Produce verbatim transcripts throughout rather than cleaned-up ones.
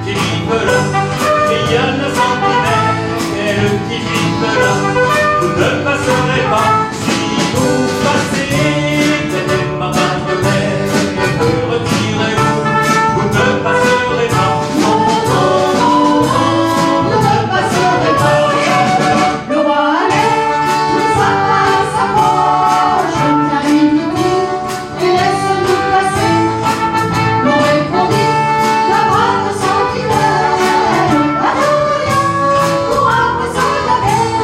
Petit Nicolas, et Yann la sentinelle, et le petit Nicolas, vous ne passerez pas. Si vous passez, tenez ma main de mer, retirez-vous, vous ne passerez pas. Non, non, non, non, vous ne passerez pas. Le roi Alain nous a pas sa poche, bien lui dit, et laisse-nous passer. Nous répondit la brave sentinelle, pas de rien pour un poisson de la mer.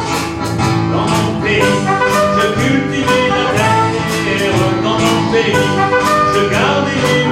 Dans mon pays, je cultivais la terre, dans mon pays, je gardais les